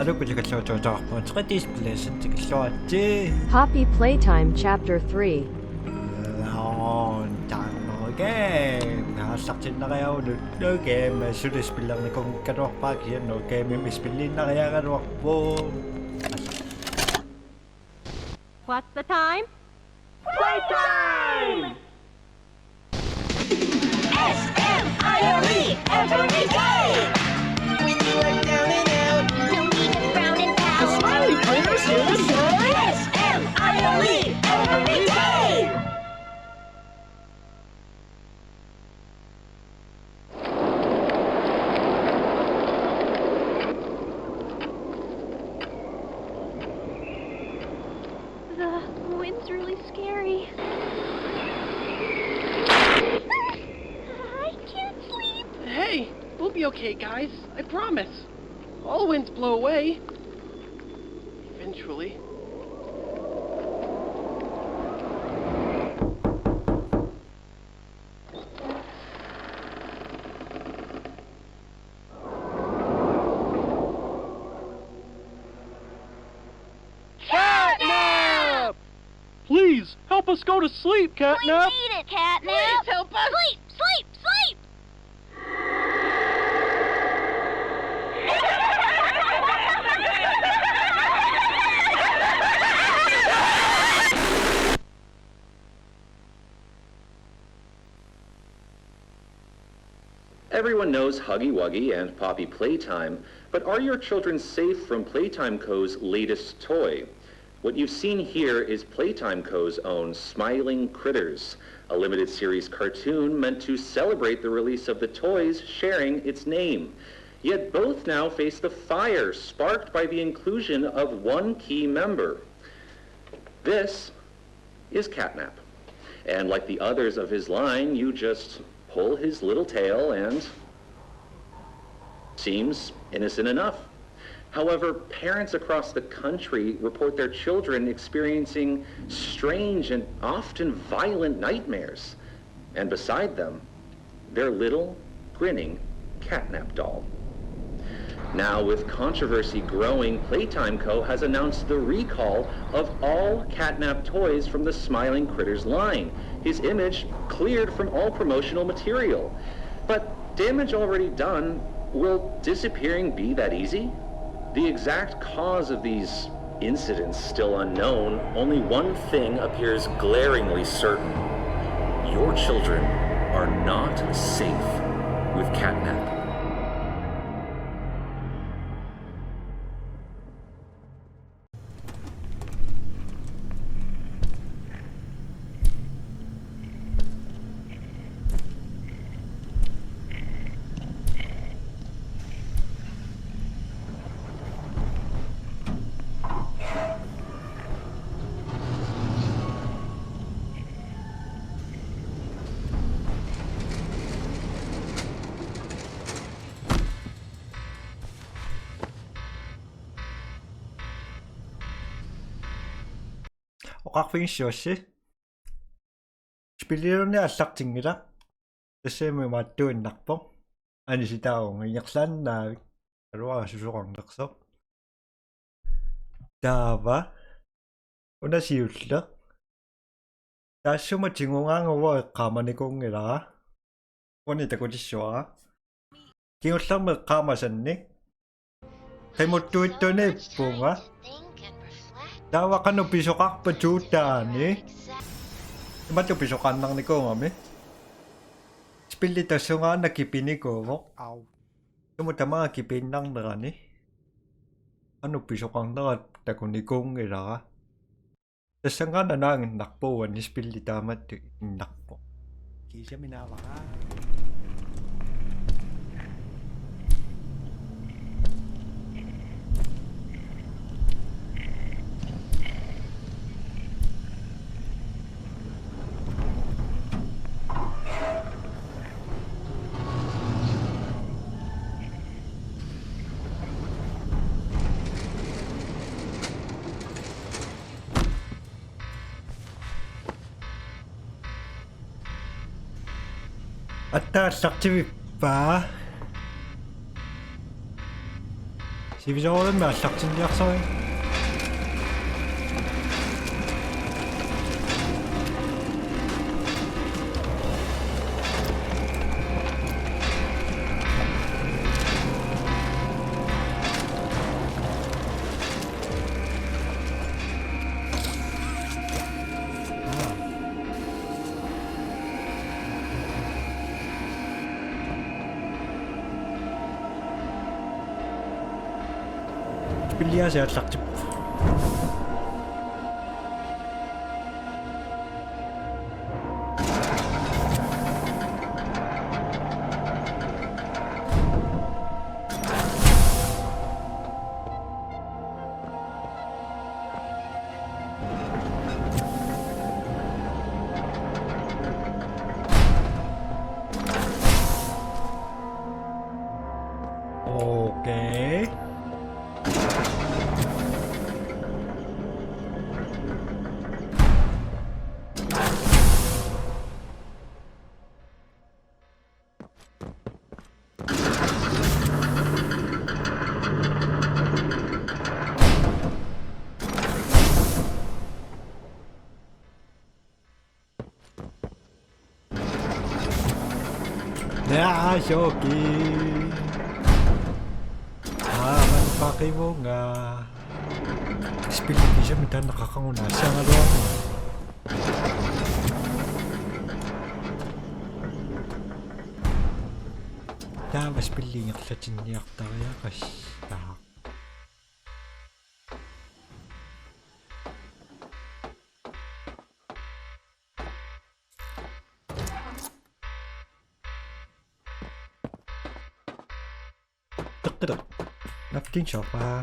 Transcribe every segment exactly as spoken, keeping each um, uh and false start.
Tukkulikalluutsuutaarput tre D-spillersi tikilluaritsi. Poppy Playtime Chapter three. Long time ago. Aallartinnariarutta New Game suli spillernikuunngikkaluarpara, kisianni New Game-imi spilliinnariaraluarpoq. What's the time? Playtime! S M I L E every day! When you are down and out, don't need a frowning pal. Smiley critters here to serve. S M I L E every day! The wind's really scary. I can't sleep. Hey, we'll be okay, guys. I promise. All winds blow away. Eventually. Catnap! Please, help us go to sleep, Catnap! We need it, Catnap. Please help us! Sleep, sleep, sleep. Everyone knows Huggy Wuggy and Poppy Playtime, but are your children safe from Playtime Co.'s latest toy? What you've seen here is Playtime Co.'s own Smiling Critters, a limited series cartoon meant to celebrate the release of the toys sharing its name. Yet both now face the fire sparked by the inclusion of one key member. This is Catnap. And like the others of his line, you just pull his little tail and seems innocent enough. However, parents across the country report their children experiencing strange and often violent nightmares. And beside them, their little, grinning Catnap doll. Now, with controversy growing, Playtime Co. has announced the recall of all Catnap toys from the Smiling Critters line, his image cleared from all promotional material. But damage already done, will disappearing be that easy? The exact cause of these incidents still unknown, only one thing appears glaringly certain. Your children are not safe with Catnap. Oqarfigissuassi. Spilliluunniit aallartinngilaq. Tassami imaattuinnarpoq. Anisitaavunga ingerlaannaavik. Aluara susoqarnersoq. Taava. Una siulleq. Taassuma tigugaangat uanga eqqaamanikuunngilara. Uani takutissavara. Kingullermi eqqaamasannik. Qimuttuittunippunga. Taava qanoq pisoqarpa tuutaani? Imatut pisoqaannarnikuugami. Spilli tassungaannaq kipinikuuvoq. Au. Sumut tamaat kipiinnarnerani. Qanoq pisoqarnera takunikuunngilara. Tassanngaannaq naaginnarpoq uani spilli taamatut innarpoq. Kiisaminaavara. Aatsaat aallartivippaa. Sivisoorujussuarmik aallartinniarsariuk. Pilliaasiit aallartippoq. Okay. Naa, shoki. Aa, man paqivunga. Spilli kisami taanna qaqqangunaassagaluaruma. Taava spilli ingerlatinniartariaqassaaq. Teqqileq. Napkin shopaa.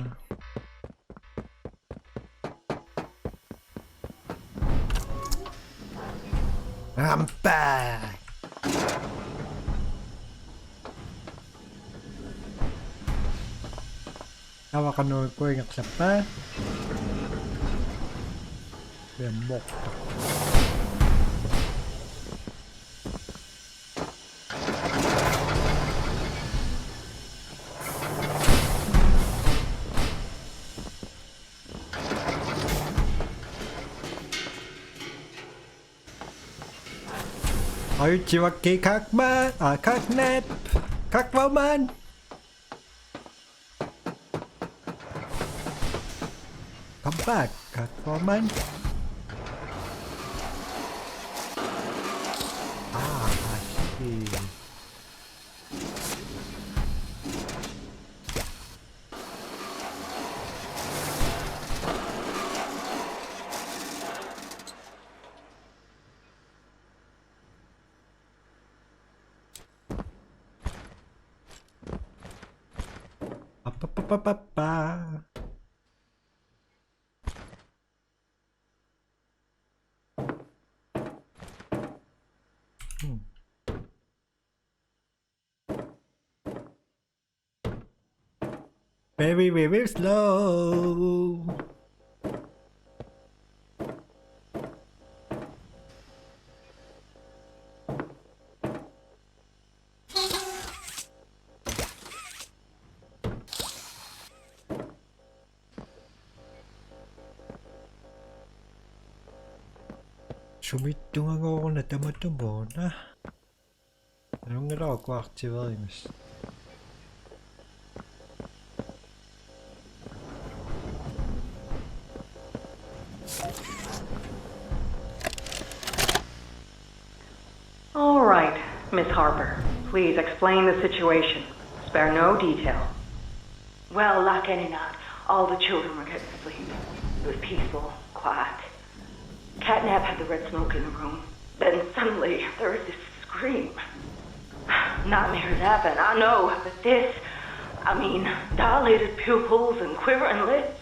Ampa. Taava qanoq kuingerlappa. Siammoq. Ajutsivakkit kakma, aa, kaknap, kakvauman. Come back, kakvauman. Ah, I see. Apapapapa. Hmm. Very, very slow. Sumiittungaaruna tamatumuuna. Nalunngilara uku aktiverimas. All right, Miss Harper, please explain the situation. Spare no detail. Well, like any night, all the children were getting to sleep. It was peaceful, quiet. Catnap had the red smoke in the room. Then suddenly, there was this scream. Nightmares happen, I know, but this, I mean, dilated pupils and quivering lips.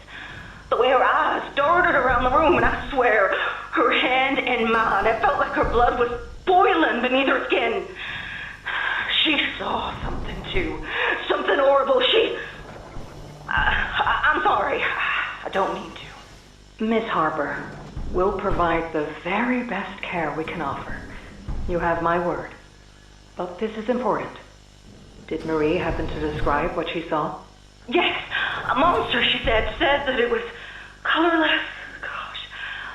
The way her eyes darted around the room, and I swear, her hand in mine, it felt like her blood was boiling beneath her skin. She saw something, too. Something horrible. She. I, I, I'm sorry. I don't mean to. Miss Harper, we'll provide the very best care we can offer. You have my word. But this is important. Did Marie happen to describe what she saw? Yes, a monster, she said, said that it was colorless. Gosh,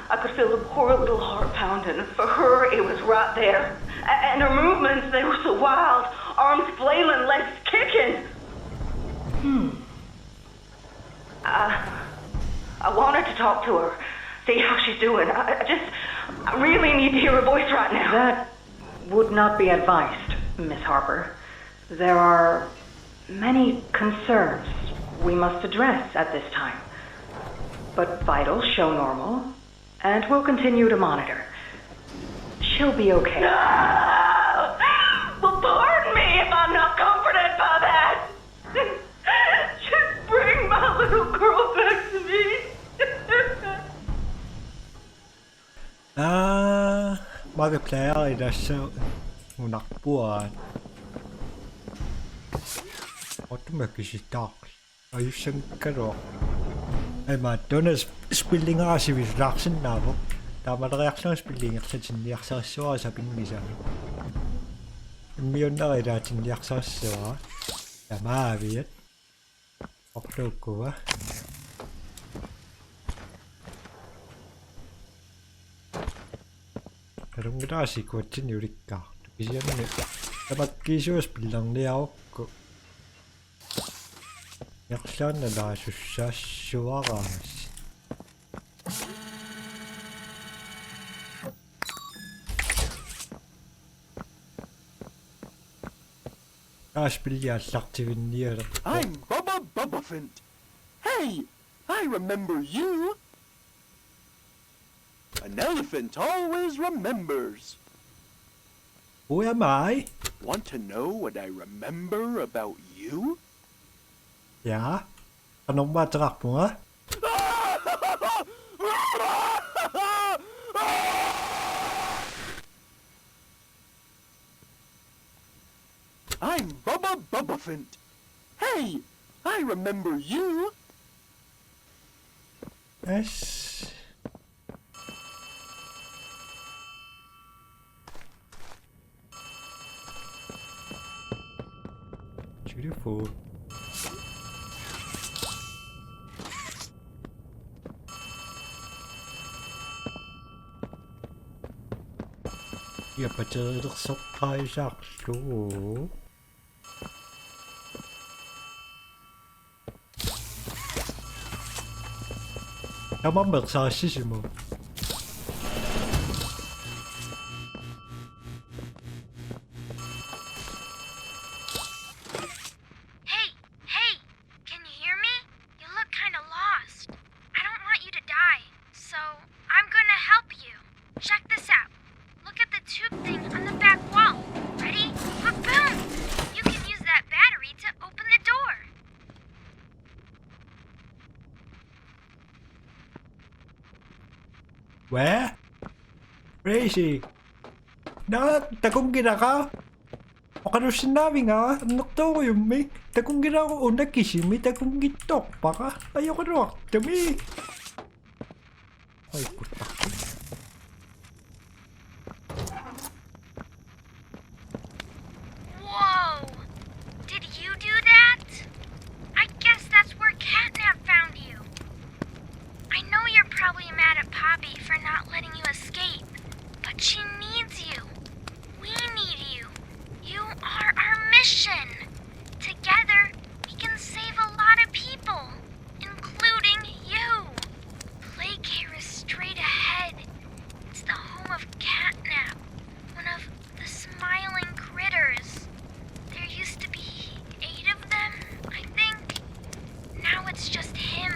I could feel the poor little heart pounding. For her, it was right there. A- and her movements, they were so wild. Arms flailing, legs kicking. Hmm. Uh, I wanted to talk to her, see how she's doing. I, I just, I really need to hear her voice right now. That would not be advised, Miss Harper. There are many concerns we must address at this time, but vitals show normal, and we'll continue to monitor. She'll be okay. No! Well, pardon me if I'm not comforted by that. Just bring my little girl back to me. Aa, maga plejer ellers så hun har bordet. Og du må ikke sige dog. Og just sådan kan du. Ej, man, du er spillinger af civilisation, nabo. Der er materialer spillinger til sin nærsassua sapinngisami. Miunnarila tinniarsassua. Tamaaviat. Orluukkua. Nalunngilara sikuatsinni ulikkaartut. Kisianni tamakkiisuusoq pillarniarukku. Nerlaannalaasussaassuaraasi. Aa, spilli aallartivinnialerpoq. I'm Bubba Bubbafant. Hey, I remember you. An elephant always remembers. Who am I? Want to know what I remember about you? Ja. Qanormita ateqarpunga? I'm Bubba Bubbafant. Hey, I remember you. Yes. Beautiful. Ja, pateerersoqqaasarlugu. Tamarmi ersarissisimu. Hey, hey, can you hear me? You look kinda lost. I don't want you to die, so I'm gonna help you. Check this out. Look at the tube thing on the back wall. Ready? Ba-boom! You can use that battery to open the door. Where? Where is he? Naa, takunngilara. Oqalussinnaavinga, annertoorujussuarmik. Takunngilara una kisimi takunngitsoorpara. Ajoraluartumik. Oi, kutta. Whoa! Did you do that? I guess that's where Catnap found you. I know you're probably mad at Poppy for not letting you escape, but she needs you. We need you. You are our mission. Together, we can save a lot of people, including you. Play Care is straight ahead. It's the home of Catnap, one of the smiling critters. There used to be eight of them, I think. Now it's just him.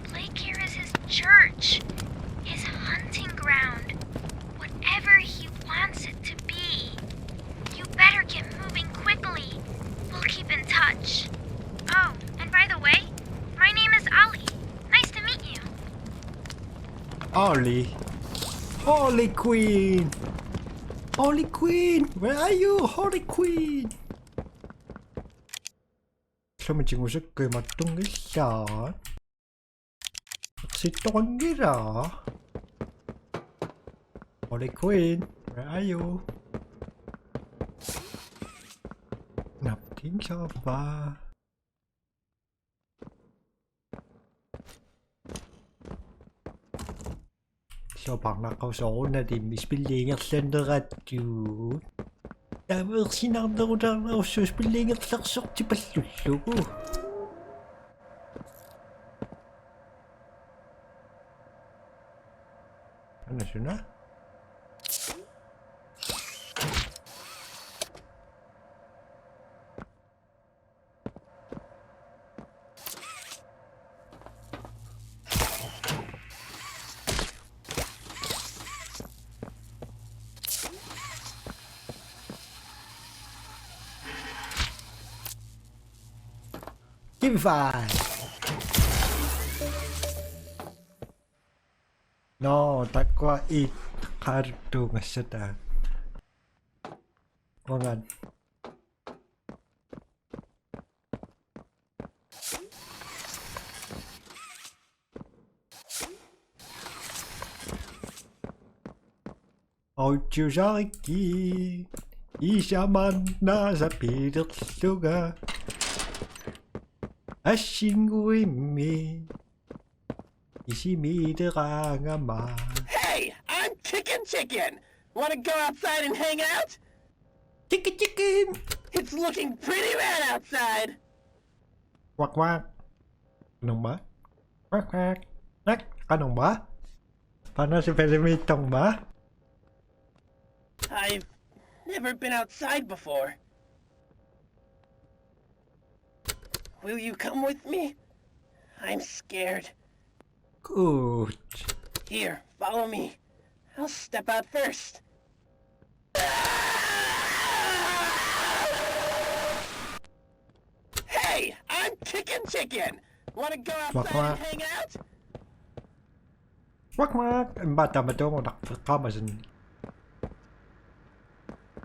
Play Care is his church, his hunting ground, whatever he wants it to be. You better get moving quickly. We'll keep in touch. Oh, and by the way, my name is Ollie. Nice to meet you. Ollie. Ollie Queen. Ollie Queen. Where are you, Ollie Queen? Somichingusuk kuimattunngilaa. Sittoqanngilaa. Ollie Queen. Where are you? Napkin sofa. Soorunami soorunami spilli ingerlanneratut. Taava ersinarnerulaarnerussuuvoq spilli ingerlasortipallullugu. Anna suna? Kiva. No, takuuk i qartuungassat. Ongan. Autsusarikki. Isamanna sapilerluga. Assinguimmi. Isimiiteraangama. Hey, I'm Chicken Chicken. Want to go outside and hang out? Chicken, chicken. It's looking pretty red outside. Quack, quack. Qanormaa? Quack, quack. Quack, qanormaa? Qanoq sipalimiittormaa? I've never been outside before. Will you come with me? I'm scared. Good. Here, follow me. I'll step out first. Hey, I'm Chicken Chicken. Want to go outside and hang out? Quack, quack. Imma tamatumuunarfeqqaamasin.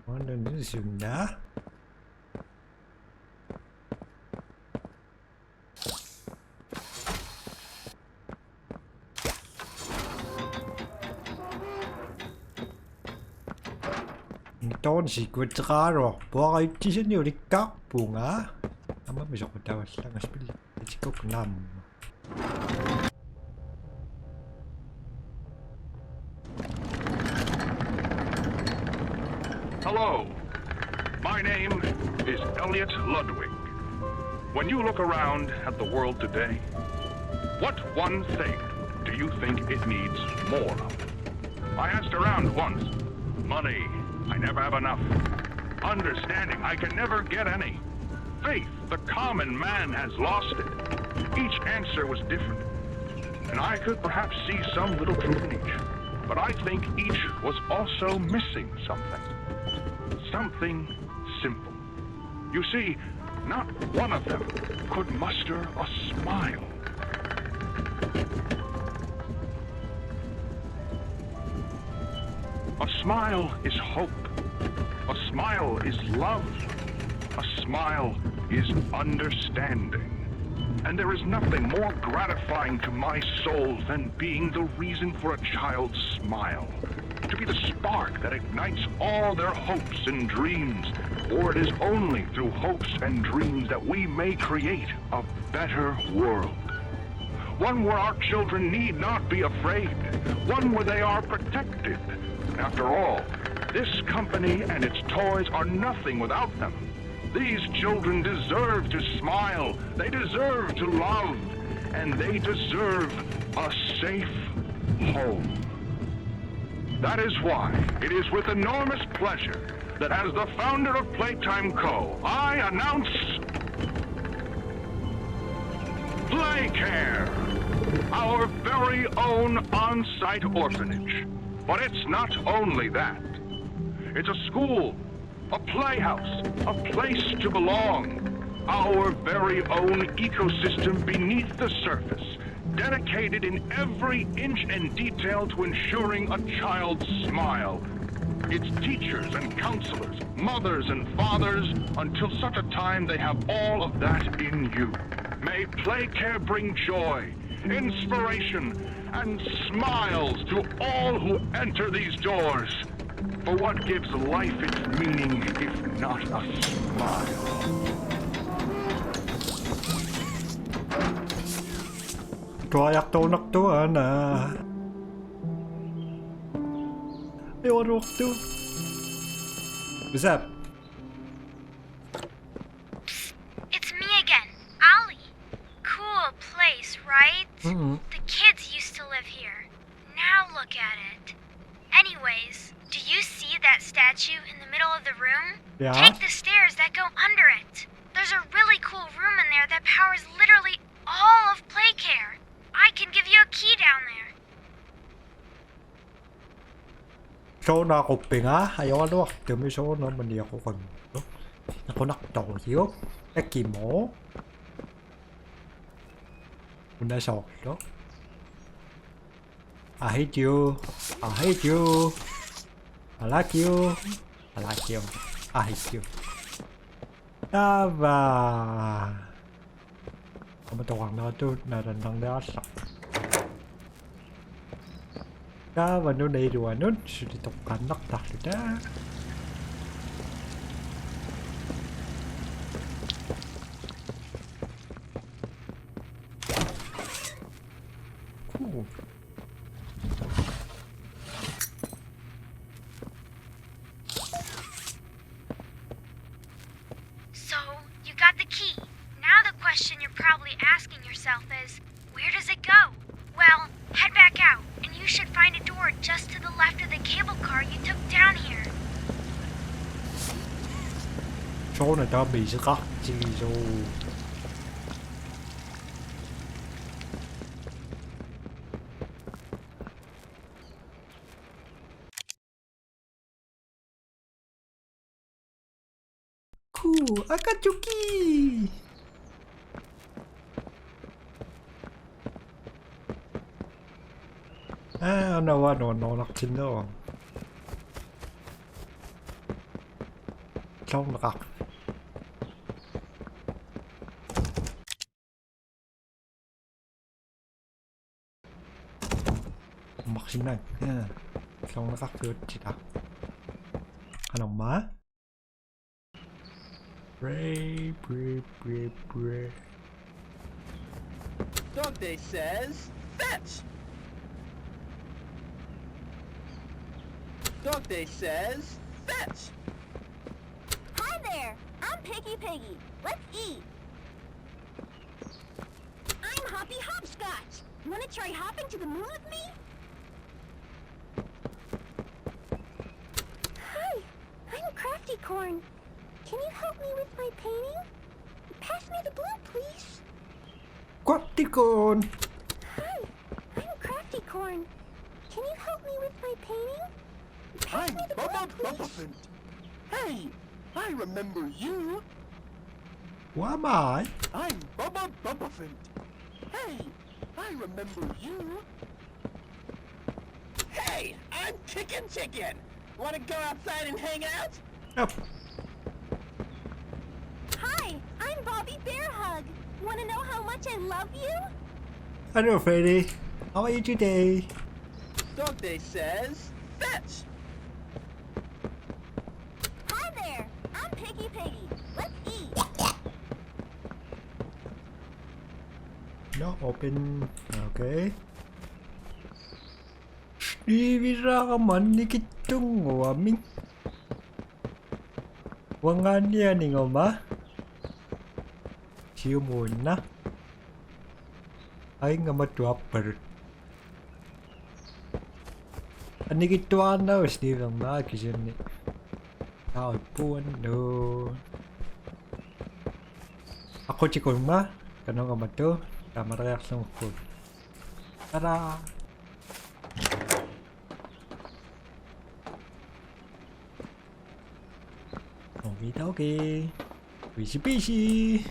Uannunni sunna. Intoon sikuteqaruar puaraitsisani ulikkaarpunga. Aamma misoqutavallanga spilli. Itikuk naamma. Hello, my name is Elliot Ludwig. When you look around at the world today, what one thing do you think it needs more of? I asked around once. Money. I never have enough. Understanding. I can never get any. Faith. The common man has lost it. Each answer was different, and I could perhaps see some little truth in each. But I think each was also missing something. Something simple. You see, not one of them could muster a smile. A smile is hope. A smile is love. A smile is understanding. And there is nothing more gratifying to my soul than being the reason for a child's smile. To be the spark that ignites all their hopes and dreams. For it is only through hopes and dreams that we may create a better world. One where our children need not be afraid. One where they are protected. After all, this company and its toys are nothing without them. These children deserve to smile. They deserve to love. And they deserve a safe home. That is why it is with enormous pleasure that, as the founder of Playtime Co., I announce Playcare, our very own on-site orphanage. But it's not only that. It's a school, a playhouse, a place to belong. Our very own ecosystem beneath the surface, dedicated in every inch and detail to ensuring a child's smile. It's teachers and counselors, mothers and fathers, until such a time they have all of that in you. May Playcare bring joy, inspiration, and smiles to all who enter these doors. For what gives life its meaning if not a smile? Tuariartornartuana. What's up? It's me again, Ollie. Cool place, right? Mm-hmm. The kids used to live here. Now look at it. Anyways, do you see that statue in the middle of the room? Yeah. Take the stairs that go under it. There's a really cool room in there that powers literally all of Playcare. I can give you a key down there. Soorunami aquppiga, ajoraluartumik soorunami maniaquqanngilaq. Aqunartorujuk. Takimo. Unasoorlu. I hate you. I hate you. I like you. I like you. I hate you. Taava. Aamma toqqarneratut naalannarniarlaq. Taava nunap iluanut suli toqqaannartarluta. Cool. So, you got the key. Now the question you're probably asking yourself is, where does it go? Well, head back out, and you should find a door just to the left of the cable car you took down here. Soorunami taama iseqartigisoq. Cool, I got your key. Ah, no, I don't know, not to know. Soorunami. Maksinai. Ya. Soorunami. Qanormaa? Pray, pray, pray, pray. Dog Day says, fetch! Dog Day says, fetch! Hi there! I'm Piggy Piggy. Let's eat! I'm Hoppy Hopscotch! Wanna try hopping to the moon with me? Hi! I'm Crafty Corn. Can you help me with my painting? Pass me the glue, please. Crafty Corn. Hi, I'm Crafty Corn. Can you help me with my painting? Pass I'm me the Bubba glue, please. Bubbafant. Hey, I remember you. Who am I? I'm Bubba Bubbafant. Hey, I remember you. Hey, I'm Chicken Chicken. Wanna go outside and hang out? Oh, Hi, I'm Bobby Bear Hug. Wanna know how much I love you? hello, Freddy. How are you today? Dog Day says, fetch! Hi there, I'm Piggy Piggy. Let's eat. No, open. Okay. Ivilaarama annikitsunnguamik. Uangaanniannguma. Siumuunna. Aingamattuarpalut. Annikitsuaannarlugu Steven-aa kisianni. Taarpuannu. Aqutikuma. Kanungamatut. Tamaleriarlugukku. Tada! Okie dokie. Peachy peachy.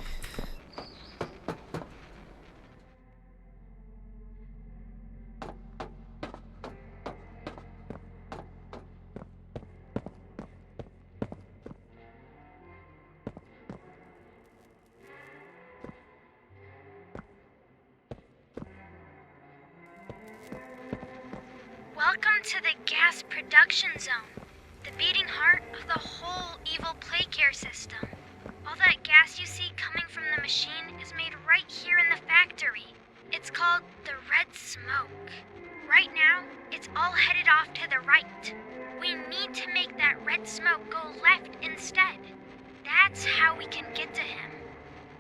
Welcome to the gas production zone, the beating heart of the whole evil Playcare system. All that gas you see coming from the machine is made right here in the factory. It's called the red smoke. Right now, it's all headed off to the right. We need to make that red smoke go left instead. That's how we can get to him.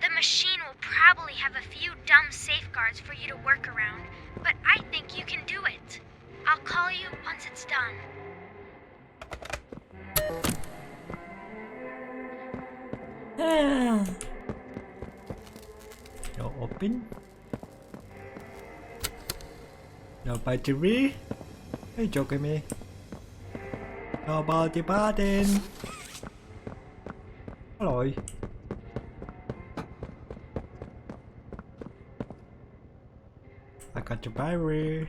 The machine will probably have a few dumb safeguards for you to work around, but I think you can do it. I'll call you once it's done. Ah. Door open. No battery. Hey, joke me. No body button. Hello. I got your battery.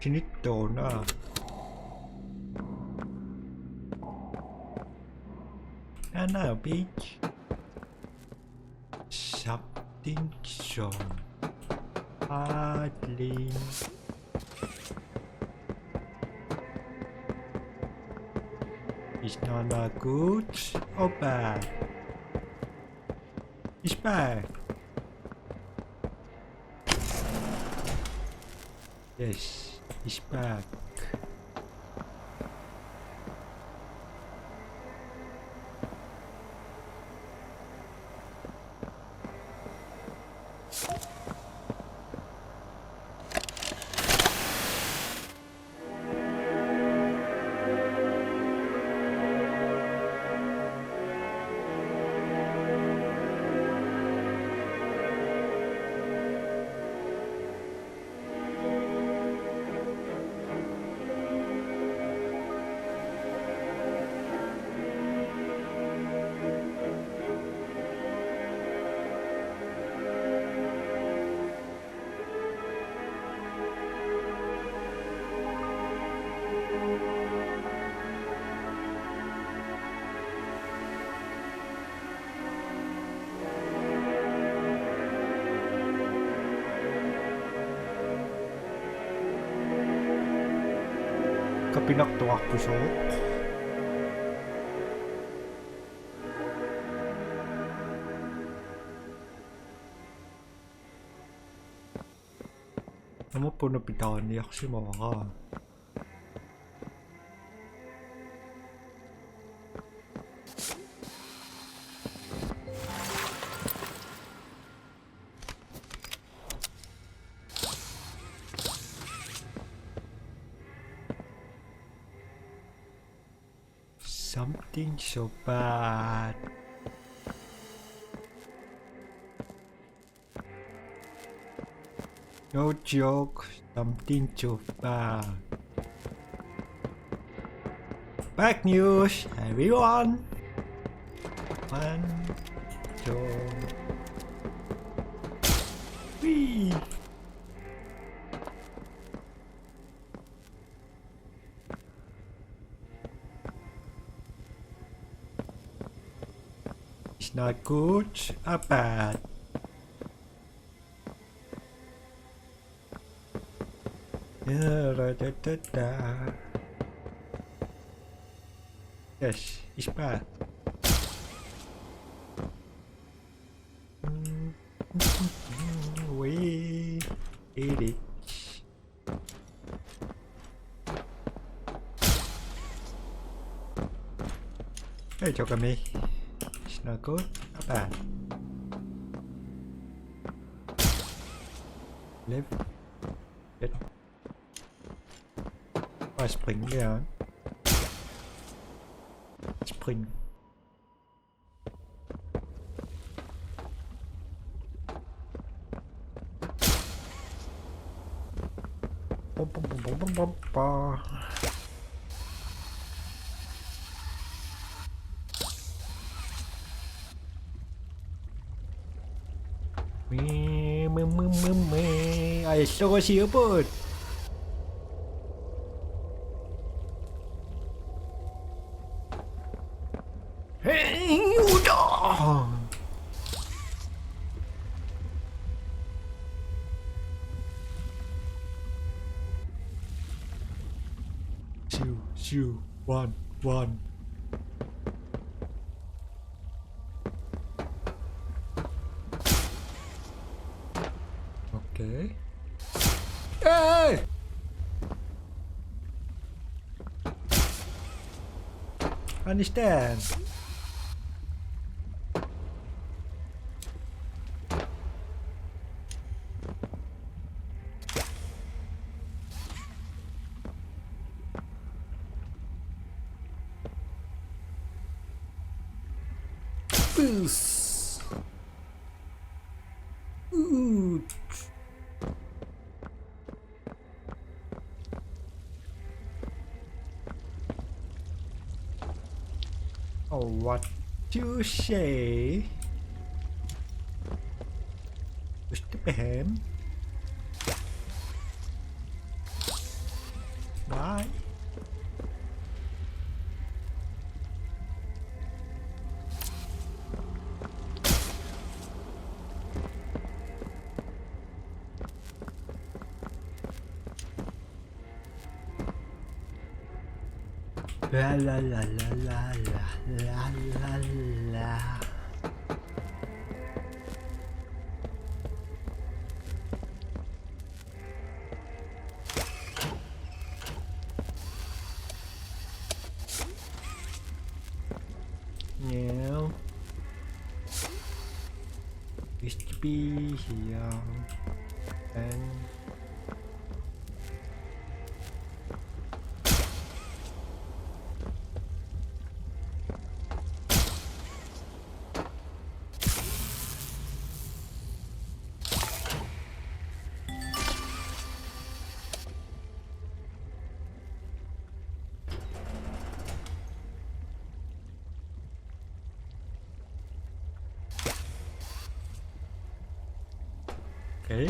Sinittuuna. Anna beach. Something so hardly. It's not that good or bad. It's bad. Yes, it's back. Kapinartuarpusoq. Aamma puna pitaaniarsimavara. Something so bad. No joke, something so bad. Bad news, everyone. One, two, three. It's not good or bad. Yeah, da, da, da, da. Yes, it's bad. Mm, we did it. Hey, Jokami. It's not good. Not bad. Live. Good. Oh, spring, yeah. Spring. Bum, bum, bum, bum, bum, bum, bum. Me, me, me, me, me. Ai, sogo siuput. Shoo, shoo, one, one. Okay. Hey! Understand. Boost. Ooh. Oh, what you say? Mister Pam? Bye. La, la, la. Now, it's to be here and Okay.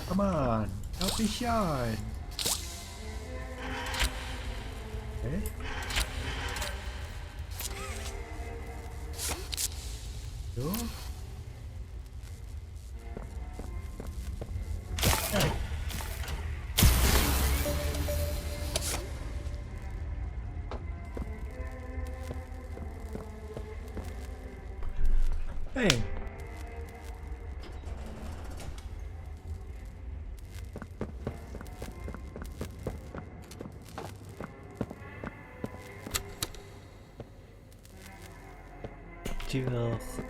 Come on, help me shine. Okay. Go. Hey. Hey. Cheers.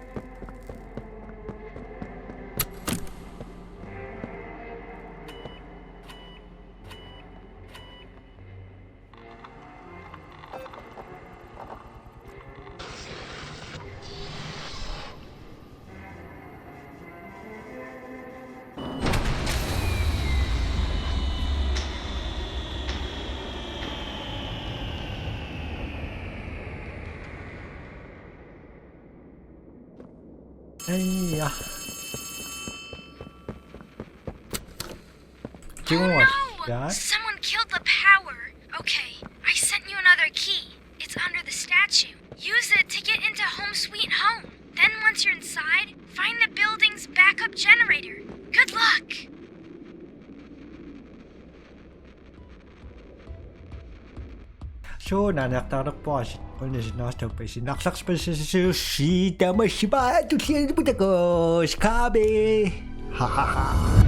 Hey, yeah. Do you Oh want no! that? Someone killed the power. Okay, I sent you another key. It's under the statue. Use it to get into Home Sweet Home. Then once you're inside, find the building's backup generator. Good luck! Suu naaniartarilerpoq, una sinnaartuppa isinnaartarpassuussi tamasippaa tulliani putakos kaabi. Ha ha ha.